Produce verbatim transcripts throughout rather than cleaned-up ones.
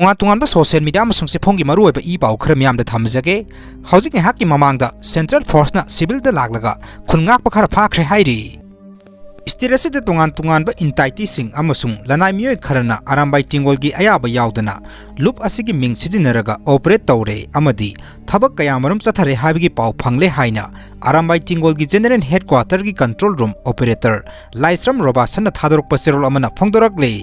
ꯇꯣꯉꯥꯟ ꯇꯣꯉꯥꯟꯕ social media ꯑꯃꯁꯨꯡ ꯆꯦꯐꯣꯡꯒꯤ ꯃꯔꯨꯑꯣꯏꯕ ꯏ ꯄꯥꯎ ꯈꯔ ꯃꯤꯌꯥꯝꯗ ꯊꯝꯖꯒꯦ꯫ ꯍꯧꯖꯤꯛ ꯉꯥꯏꯍꯥꯛꯀꯤ ꯃꯃꯥꯡꯗ central forceꯅ civilꯗ ꯂꯥꯛꯂꯒ ꯈꯨꯟ ꯉꯥꯛꯄ ꯈꯔ ꯐꯥꯈ꯭ꯔꯦ ꯍꯥꯏꯔꯤ꯫ State ꯑꯁꯤꯗ ꯇꯣꯉꯥꯟ ꯇꯣꯉꯥꯟꯕ entityꯁꯤꯡ ꯑꯃꯁꯨꯡ ꯂꯅꯥꯏ ꯃꯤꯑꯣꯏ ꯈꯔꯅ ꯑꯔꯥꯝꯕꯥꯏ ꯇꯦꯡꯒꯣꯜꯒꯤ ꯑꯌꯥꯕ ꯌꯥꯎꯗꯅ ꯂꯨꯞ ꯑꯁꯤꯒꯤ ꯃꯤꯡ ꯁꯤꯖꯤꯟꯅꯔꯒ operate ꯇꯧꯔꯦ ꯑꯃꯗꯤ ꯊꯕꯛ ꯀꯌꯥ ꯃꯔꯨꯝ ꯆꯠꯊꯔꯦ ꯍꯥꯏꯕꯒꯤ ꯄꯥꯎ ꯐꯪꯂꯦ ꯍꯥꯏꯅ Arambai ꯇꯦꯡꯒꯣꯜꯒꯤ General Headquarterꯒꯤ control room operator ꯂꯥꯏꯁ꯭ꯔꯝ ꯔꯣꯕꯥꯁꯟꯅ ꯊꯥꯗꯣꯔꯛꯄ ꯆꯦꯔꯣꯜ ꯑꯃꯅ ꯐꯣꯡꯗꯣꯔꯛꯂꯤ꯫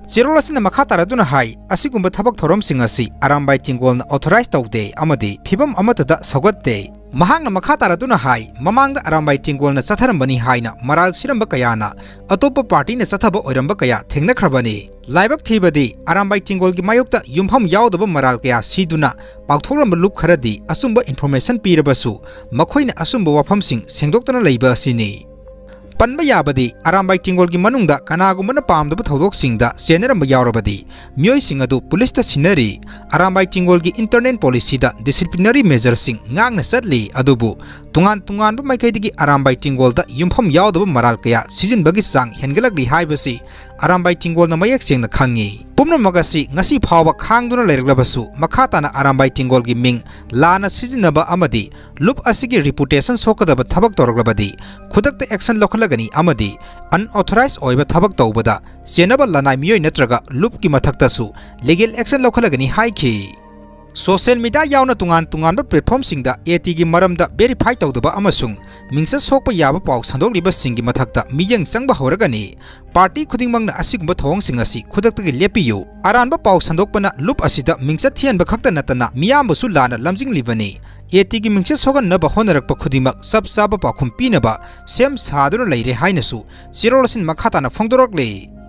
ꯆꯦꯔꯣꯜ ꯑꯁꯤꯅ ꯃꯈꯥ ꯇꯥꯔꯗꯨꯅ ꯍꯥꯏ, ꯑꯁꯤꯒꯨꯝꯕ ꯊꯕꯛ ꯊꯧꯔꯝꯁꯤꯡ ꯑꯁꯤ ꯑꯔꯥꯝꯕꯥꯏ ꯇꯦꯡꯒꯣꯜꯅ authorize ꯇꯧꯗꯦ ꯑꯃꯗꯤ ꯐꯤꯕꯝ ꯑꯃꯠꯇꯗ ꯁꯧꯒꯠꯇꯦ꯫ ꯃꯍꯥꯛꯅ ꯃꯈꯥ ꯇꯥꯔꯗꯨꯅ ꯍꯥꯏ, ꯃꯃꯥꯡꯗ ꯑꯔꯥꯝꯕꯥꯏ ꯇꯦꯡꯒꯣꯜꯅ ꯆꯠꯊꯔꯝꯕꯅꯤ ꯍꯥꯏꯅ ꯃꯔꯥꯜ ꯁꯤꯔꯝꯕ ꯀꯌꯥꯅ ꯑꯇꯣꯞꯄ partyꯅ ꯆꯠꯊꯕ ꯑꯣꯏꯔꯝꯕ ꯀꯌꯥ ꯊꯦꯡꯅꯈ꯭ꯔꯕꯅꯤ꯫ ꯂꯥꯏꯕꯛ ꯊꯤꯕꯗꯤ ꯑꯔꯥꯝꯕꯥꯏ ꯇꯦꯡꯒꯣꯜꯒꯤ ꯃꯥꯌꯣꯛꯇ ꯌꯨꯝꯐꯝ ꯌꯥꯎꯗꯕ ꯃꯔꯥꯜ ꯀꯌꯥ ꯁꯤꯗꯨꯅ ꯄꯥꯎꯊꯣꯛꯂꯝꯕ ꯂꯨꯞ ꯈꯔꯗꯤ ꯑꯆꯨꯝꯕ information ꯄꯤꯔꯕꯁꯨ ꯃꯈꯣꯏꯅ ꯑꯆꯨꯝꯕ ꯋꯥꯐꯝꯁꯤꯡ ꯁꯦꯡꯗꯣꯛꯇꯅ ꯂꯩꯕ ꯑꯁꯤꯅꯤ꯫ ꯄꯟꯕ ꯌꯥꯕꯗꯤ ꯑꯔꯥꯝꯕꯥꯏ ꯇꯦꯡꯒꯣꯜꯒꯤ ꯃꯅꯨꯡꯗ ꯀꯅꯥꯒꯨꯝꯕꯅ ꯄꯥꯝꯗꯕ ꯊꯧꯗꯣꯛꯁꯤꯡꯗ ꯆꯦꯟꯅꯔꯝꯕ ꯌꯥꯎꯔꯕꯗꯤ ꯃꯤꯑꯣꯏꯁꯤꯡ ꯑꯗꯨ ꯄꯨꯂꯤꯁꯇ ꯁꯤꯟꯅꯔꯤ꯫ ꯑꯔꯥꯝꯕꯥꯏ ꯇꯦꯡꯒꯣꯜꯒꯤ internal policyꯗ disciplinary measureꯁꯤꯡ ꯉꯥꯛꯅ ꯆꯠꯂꯤ, ꯑꯗꯨꯕꯨ ꯇꯣꯉꯥꯟ ꯇꯣꯉꯥꯟꯕ ꯃꯥꯏꯀꯩꯗꯒꯤ ꯑꯔꯥꯝꯕꯥꯏ ꯇꯦꯡꯒꯣꯜꯗ ꯌꯨꯝꯐꯝ ꯌꯥꯎꯗꯕ ꯃꯔꯥꯜ ꯀꯌꯥ ꯁꯤꯖꯤꯟꯕꯒꯤ ꯆꯥꯡ ꯍꯦꯟꯒꯠꯂꯛꯂꯤ ꯍꯥꯏꯕꯁꯤ ꯑꯔꯥꯝꯕꯥꯏ ꯇꯦꯡꯒꯣꯜꯅ ꯃꯌꯦꯛ ꯁꯦꯡꯅ ꯈꯪꯏ꯫ ꯄꯨꯝꯅꯃꯛ ꯑꯁꯤ ꯉꯁꯤ ꯐꯥꯎꯕ ꯈꯥꯡꯗꯨꯅ ꯂꯩꯔꯛꯂꯕꯁꯨ ꯃꯈꯥ ꯇꯥꯅ ꯑꯔꯥꯝꯕꯥꯏ ꯇꯦꯡꯒꯣꯜꯒꯤ ꯃꯤꯡ ꯂꯥꯟꯅ ꯁꯤꯖꯤꯟꯅꯕ ꯑꯃꯗꯤ ꯂꯨꯞ ꯑꯁꯤꯒꯤ reputation ꯁꯣꯛꯀꯗꯕ ꯊꯕꯛ ꯇꯧꯔꯛꯂꯕꯗꯤ ꯈꯨꯗꯛꯇ action ꯂꯧꯈꯠꯂꯒꯅꯤ ꯑꯃꯗꯤ unauthorized ꯑꯣꯏꯕ ꯊꯕꯛ ꯇꯧꯕꯗ ꯆꯦꯟꯅꯕ ꯂꯅꯥꯏ ꯃꯤꯑꯣꯏ ꯅꯠꯇ꯭ꯔꯒ ꯂꯨꯞꯀꯤ ꯃꯊꯛꯇꯁꯨ legal action ꯂꯧꯈꯠꯂꯒꯅꯤ ꯍꯥꯏꯈꯤ꯫ Social media ꯌꯥꯎꯅ ꯇꯣꯉꯥꯟ ꯇꯣꯉꯥꯟꯕ platformꯁꯤꯡꯗ ATꯒꯤ ꯃꯔꯝꯗ verify ꯇꯧꯗꯕ ꯑꯃꯁꯨꯡ ꯃꯤꯡꯆꯠ ꯁꯣꯛꯄ ꯌꯥꯕ ꯄꯥꯎ ꯁꯟꯗꯣꯛꯂꯤꯕꯁꯤꯡꯒꯤ ꯃꯊꯛꯇ ꯃꯤꯠꯌꯦꯡ ꯆꯪꯕ ꯍꯧꯔꯒꯅꯤ꯫ Party ꯈꯨꯗꯤꯡꯃꯛꯅ ꯑꯁꯤꯒꯨꯝꯕ ꯊꯧꯑꯣꯡꯁꯤꯡ ꯑꯁꯤ ꯈꯨꯗꯛꯇꯒꯤ ꯂꯦꯞꯄꯤꯌꯨ꯫ ꯑꯔꯥꯟꯕ ꯄꯥꯎ ꯁꯟꯗꯣꯛꯄꯅ ꯂꯨꯞ ꯑꯁꯤꯗ ꯃꯤꯡꯆꯠ ꯊꯤꯍꯟꯕ ꯈꯛꯇ ꯅꯠꯇꯅ ꯃꯤꯌꯥꯝꯕꯨꯁꯨ ꯂꯥꯟꯅ ꯂꯝꯖꯤꯡꯂꯤꯕꯅꯤ꯫ ATꯒꯤ ꯃꯤꯡꯆꯠ ꯁꯣꯛꯍꯟꯅꯕ ꯍꯣꯠꯅꯔꯛꯄ ꯈꯨꯗꯤꯡꯃꯛ ꯆꯞ ꯆꯥꯕ ꯄꯥꯎꯈꯨꯝ ꯄꯤꯅꯕ ꯁꯦꯝ ꯁꯥꯗꯨꯅ ꯂꯩꯔꯦ ꯍꯥꯏꯅꯁꯨ ꯆꯦꯔꯣꯜ ꯑꯁꯤꯅ ꯃꯈꯥ ꯇꯥꯅ ꯐꯣꯡꯗꯣꯔꯛꯂꯤ꯫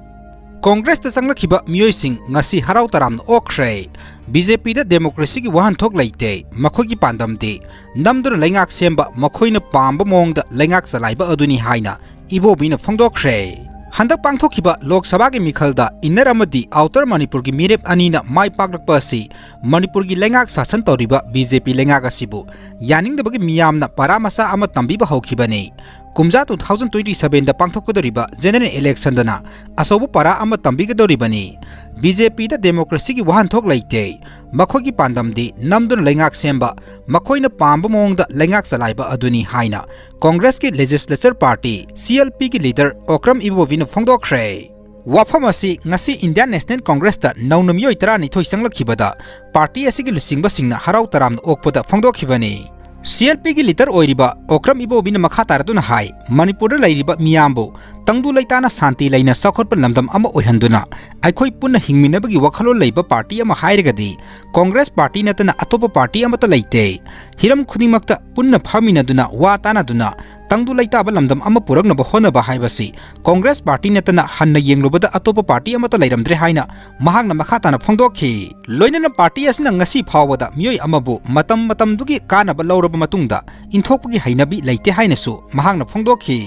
Congressꯇ ꯆꯪꯂꯛꯈꯤꯕ ꯃꯤꯑꯣꯏꯁꯤꯡ ꯉꯁꯤ ꯍꯔꯥꯎ ꯇꯔꯥꯝꯅ ꯑꯣꯛꯈ꯭ꯔꯦ꯫ BJPꯗ democracyꯒꯤ ꯋꯥꯍꯟꯊꯣꯛ ꯂꯩꯇꯦ꯫ ꯃꯈꯣꯏꯒꯤ ꯄꯥꯟꯗꯝꯗꯤ ꯅꯝꯗꯨꯅ ꯂꯩꯉꯥꯛ ꯁꯦꯝꯕ, ꯃꯈꯣꯏꯅ ꯄꯥꯝꯕ ꯃꯑꯣꯡꯗ ꯂꯩꯉꯥꯛ ꯆꯂꯥꯏꯕ ꯑꯗꯨꯅꯤ ꯍꯥꯏꯅ ꯏꯕꯣꯕꯤꯅ ꯐꯣꯡꯗꯣꯛꯈ꯭ꯔꯦ꯫ ꯍꯟꯗꯛ ꯄꯥꯡꯊꯣꯛꯈꯤꯕ ꯂꯣꯛ ꯁꯚꯥꯒꯤ ꯃꯤꯈꯜꯗ Inner ꯑꯃꯗꯤ Outer ꯃꯅꯤꯄꯨꯔꯒꯤ ꯃꯤꯔꯦꯞ ꯑꯅꯤꯅ ꯃꯥꯏ ꯄꯥꯛꯂꯛꯄ ꯑꯁꯤ ꯃꯅꯤꯄꯨꯔꯒꯤ ꯂꯩꯉꯥꯛ ꯁꯥꯁꯟ ꯇꯧꯔꯤꯕ BJP ꯂꯩꯉꯥꯛ ꯑꯁꯤꯕꯨ ꯌꯥꯅꯤꯡꯗꯕꯒꯤ ꯃꯤꯌꯥꯝꯅ ꯄꯔꯥ ꯃꯆꯥ ꯑꯃ ꯇꯝꯕꯤꯕ ꯍꯧꯈꯤꯕꯅꯤ꯫ ꯀꯨꯝꯖꯥ two thousand twenty seven ꯗ ꯄꯥꯡꯊꯣꯛꯀꯗꯧꯔꯤꯕ general election ꯗꯅ ꯑꯆꯧꯕ ꯄꯔꯥ ꯑꯃ ꯇꯝꯕꯤꯒꯗꯧꯔꯤꯕꯅꯤ꯫ ꯕꯤ ꯖꯦ ꯄꯤꯗ democracy ꯒꯤ ꯋꯥꯍꯟꯊꯣꯛ ꯂꯩꯇꯦ꯫ ꯃꯈꯣꯏꯒꯤ ꯄꯥꯟꯗꯝꯗꯤ ꯅꯝꯗꯨꯅ ꯂꯩꯉꯥꯛ ꯁꯦꯝꯕ, ꯃꯈꯣꯏꯅ ꯄꯥꯝꯕ ꯃꯑꯣꯡꯗ ꯂꯩꯉꯥꯛ ꯆꯂꯥꯏꯕ ꯑꯗꯨꯅꯤ ꯍꯥꯏꯅ Congress ꯀꯤ legislature party, C L P ꯒꯤ leader ꯑꯣꯀ꯭ꯔꯝ ꯏꯕꯣꯕꯤꯅ ꯐꯣꯡꯗꯣꯛꯈ꯭ꯔꯦ꯫ ꯋꯥꯐꯝ ꯑꯁꯤ ꯉꯁꯤ Indian National Congress ꯇ ꯅꯧꯅ ꯃꯤꯑꯣꯏ ꯇꯔꯥꯅꯤꯊꯣꯏ ꯆꯪꯂꯛꯈꯤꯕꯗ party ꯑꯁꯤꯒꯤ ꯂꯨꯆꯤꯡꯕꯁꯤꯡꯅ ꯍꯔꯥꯎ ꯇꯔꯥꯝꯅ ꯑꯣꯛꯄꯗ ꯐꯣꯡꯗꯣꯛꯈꯤꯕꯅꯤ꯫ C L P ꯒꯤ leader ꯑꯣꯏꯔꯤꯕ ꯑꯣꯀ꯭ꯔꯝ ꯏꯕꯣꯕꯤꯅ ꯃꯈꯥ ꯇꯥꯔꯗꯨꯅ ꯍꯥꯏ, ꯃꯅꯤꯄꯨꯔꯗ ꯂꯩꯔꯤꯕ ꯃꯤꯌꯥꯝꯕꯨ ꯇꯪꯗꯨ ꯂꯩꯇꯥꯅ ꯁꯥꯟꯇꯤ ꯂꯩꯅ ꯆꯥꯎꯈꯠꯄ ꯂꯝꯗꯝ ꯑꯃ ꯑꯣꯏꯍꯟꯗꯨꯅ ꯑꯩꯈꯣꯏ ꯄꯨꯟꯅ ꯍꯤꯡꯃꯤꯟꯅꯕꯒꯤ ꯋꯥꯈꯜꯂꯣꯟ ꯂꯩꯕ party ꯑꯃ ꯍꯥꯏꯔꯒꯗꯤ Congress party ꯅꯠꯇꯅ ꯑꯇꯣꯞꯄ party ꯑꯃꯠꯇ ꯂꯩꯇꯦ꯫ ꯍꯤꯔꯝ ꯈꯨꯗꯤꯡꯃꯛꯇ ꯄꯨꯟꯅ ꯐꯝꯃꯤꯟꯅꯗꯨꯅ ꯋꯥ ꯇꯥꯅꯗꯨꯅ ꯇꯪꯗꯨ ꯂꯩꯇꯥꯕ ꯂꯝꯗꯝ ꯑꯃ ꯄꯨꯔꯛꯅꯕ ꯍꯣꯠꯅꯕ ꯍꯥꯏꯕꯁꯤ Congress party ꯅꯠꯇꯅ ꯍꯟꯅ ꯌꯦꯡꯂꯨꯕꯗ ꯑꯇꯣꯞꯄ party ꯑꯃꯠꯇ ꯂꯩꯔꯝꯗ꯭ꯔꯦ ꯍꯥꯏꯅ ꯃꯍꯥꯛꯅ ꯃꯈꯥ ꯇꯥꯅ ꯐꯣꯡꯗꯣꯛꯈꯤ꯫ ꯂꯣꯏꯅꯅ party ꯑꯁꯤꯅ ꯉꯁꯤ ꯐꯥꯎꯕꯗ ꯃꯤꯑꯣꯏ ꯑꯃꯕꯨ ꯃꯇꯝ ꯃꯇꯝꯗꯨꯒꯤ ꯀꯥꯟꯅꯕ ꯂꯧꯔꯕ ꯃꯇꯨꯡꯗ ꯏꯟꯊꯣꯛꯄꯒꯤ ꯍꯩꯅꯕꯤ ꯂꯩꯇꯦ ꯍꯥꯏꯅꯁꯨ ꯃꯍꯥꯛꯅ ꯐꯣꯡꯗꯣꯛꯈꯤ꯫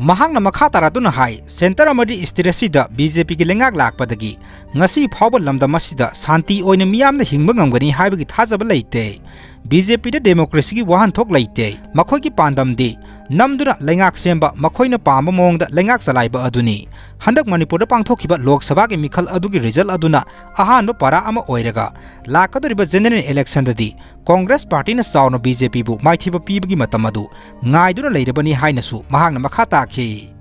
ꯃꯍꯥꯛꯅ ꯃꯈꯥ ꯇꯥꯔꯗꯨꯅ ꯍꯥꯏ, centre ꯑꯃꯗꯤ state ꯑꯁꯤꯗ B J P ꯒꯤ ꯂꯩꯉꯥꯛ ꯂꯥꯛꯄꯗꯒꯤ ꯉꯁꯤ ꯐꯥꯎꯕ ꯂꯝꯗꯝ ꯑꯁꯤꯗ ꯁꯥꯟꯇꯤ ꯑꯣꯏꯅ ꯃꯤꯌꯥꯝꯅ ꯍꯤꯡꯕ ꯉꯝꯒꯅꯤ ꯍꯥꯏꯕꯒꯤ ꯊꯥꯖꯕ ꯂꯩꯇꯦ꯫ B J P ꯗ democracy ꯒꯤ ꯋꯥꯍꯟꯊꯣꯛ ꯂꯩꯇꯦ꯫ ꯃꯈꯣꯏꯒꯤ ꯄꯥꯟꯗꯝꯗꯤ ꯅꯝꯗꯨꯅ ꯂꯩꯉꯥꯛ ꯁꯦꯝꯕ, ꯃꯈꯣꯏꯅ ꯄꯥꯝꯕ ꯃꯑꯣꯡꯗ ꯂꯩꯉꯥꯛ ꯆꯂꯥꯏꯕ ꯑꯗꯨꯅꯤ꯫ ꯍꯟꯗꯛ ꯃꯅꯤꯄꯨꯔꯗ ꯄꯥꯡꯊꯣꯛꯈꯤꯕ ꯂꯣꯛ ꯁꯚꯥꯒꯤ ꯃꯤꯈꯜ ꯑꯗꯨꯒꯤ result ꯑꯗꯨꯅ ꯑꯍꯥꯟꯕ ꯄꯔꯥ ꯑꯃ ꯑꯣꯏꯔꯒ, ꯂꯥꯛꯀꯗꯧꯔꯤꯕ general election ꯗꯗꯤ Congress party ꯅ ꯆꯥꯎꯅ B J P ꯕꯨ ꯃꯥꯏꯊꯤꯕ ꯄꯤꯕꯒꯤ ꯃꯇꯝ ꯑꯗꯨ ꯉꯥꯏꯗꯨꯅ ꯂꯩꯔꯕꯅꯤ ꯍꯥꯏꯅꯁꯨ ꯃꯍꯥꯛꯅ ꯃꯈꯥ ꯇꯥꯈꯤ꯫